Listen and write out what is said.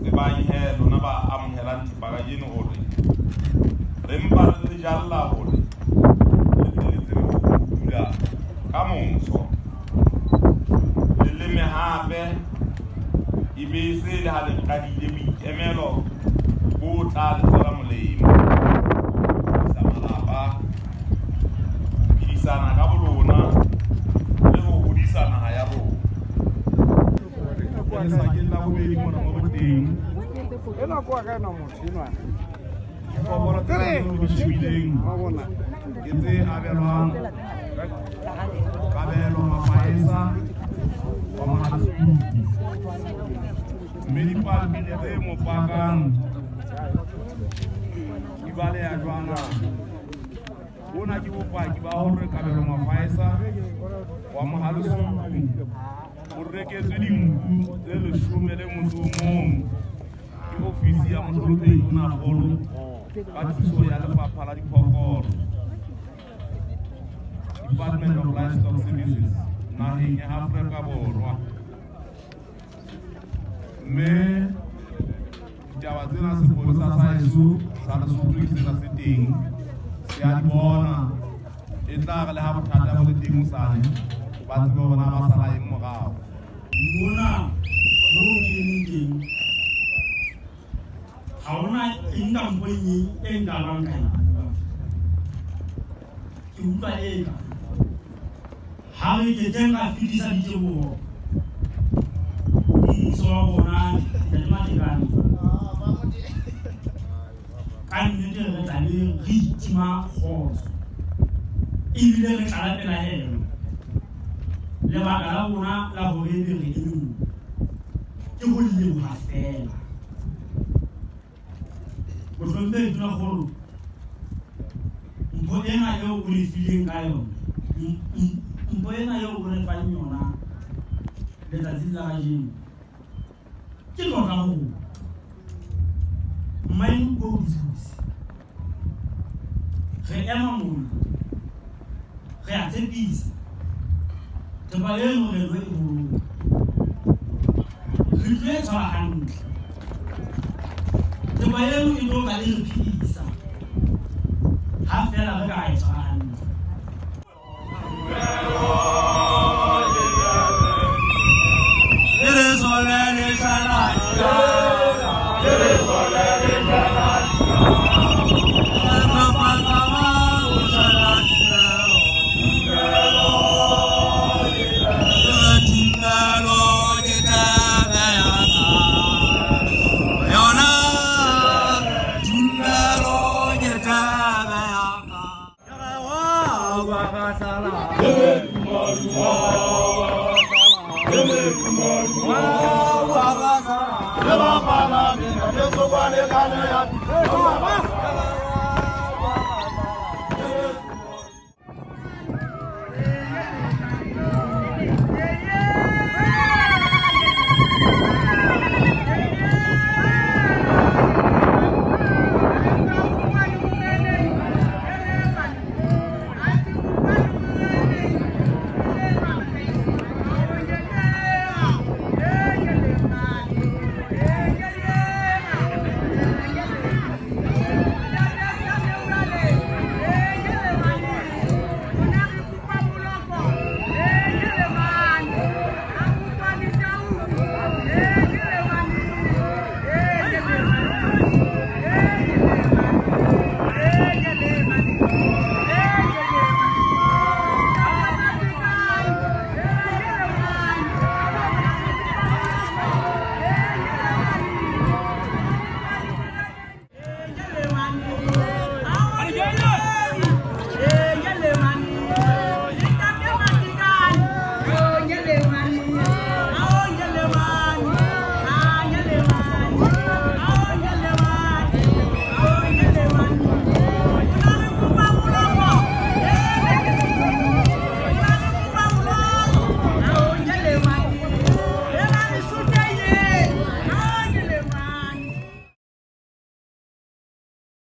Tsebang he lona ba amohelang thepa kajeno hore re mpa re le jalla hore le tle le tsebe ho kotula ka moso. Le leme hape e be se le ha le qadile boikemelo bo tla le tswela molemo. Sa malapa, phedisana ka bolona le ho hodisa naha ya rona. Lesakeng la bobedi mona mo boteng. Diphoofolo tse di shebileng ke tse abelwang Kabelo Mafaesa wa Mohalesuku, mme dipampiri tse mo pakang di baleha jwana. Bona ke bopaki ba hore Kabelo Mafaesa wa Mohalesuku o reketswe dinku tse 11 ke ofisi ya Mohlomphehi Tonakgolo ka thuso ya Lefapha la Diphoofolo, Department of Livestock Services naheng ya Afrika Borwa. Mme ditaba tsena sepolesa sa heso sa Lesotho ke sena se teng, se a di bona. E tla re le ha bothata bo le teng hosane, ba tsebe hore na ba sala eng morao. Mona moo ke emeng teng ha hona eng kampo eng e nka bang ka e bua. Ke utlwa eka ha re ke keng ra fetisa diteboho mmuso wa rona Ntate Matekane. Ka nnete re tla be re itima kgotso ebile re tlala pelaelo. Lebaka la rona la hore ebe re eme moo ke ho leboha feela. Mohlomphehi Tonakgolo, mpho ena eo o re fileng ka yona, mpho ena eo o re fang yona letsatsing la kajeno ke tlotla ho rona. Mmaeno ko botse, re ema mona re a tshepisa thepa eno re lo e boloka, re tlo e tshwara hantle. Thepa eno e tlo tla e re phedisa ha feela re ka e tshwara hantle. Baba.